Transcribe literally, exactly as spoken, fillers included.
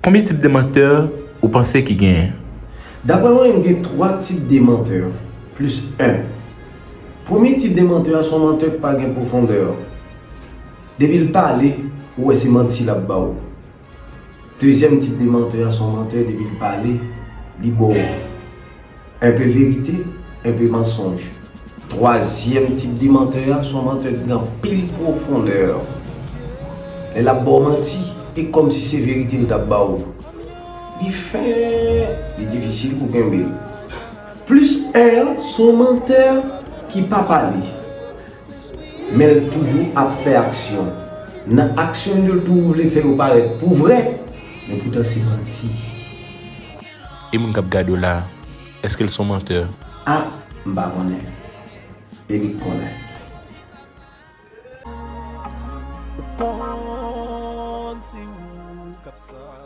Konbyen tip de mantè ou panse ki genyen? Daprè mwen, gen twa tip de mantè, plis en. Premye tip de mantè a se yon mantè ki pa gen pwofondè. Depi l pale, ou wè se manti l ap ba w. Dezyèm tip de mantè a se yon mantè, depi l pale, li ba w enpe verite, enpe mansonj. Twazyèm tip de mantè a se yon mantè ki gen anpil pwofondè. Lè l ap ba w manti, e kòmsi se verite l t ap ba w. Li fen, li difisil pou kenbe l. Plis en an se yon mantè ki pa pale, men l toujou ap fè aksyon. Nan aksyon l yo, l toujou vle fè yo parèt pou vrè, men poutan se manti. E moun k ap gade w la, èske l se yon mantè? A, m pa konnen. Erik konnen. Ou konn se ou k ap sa.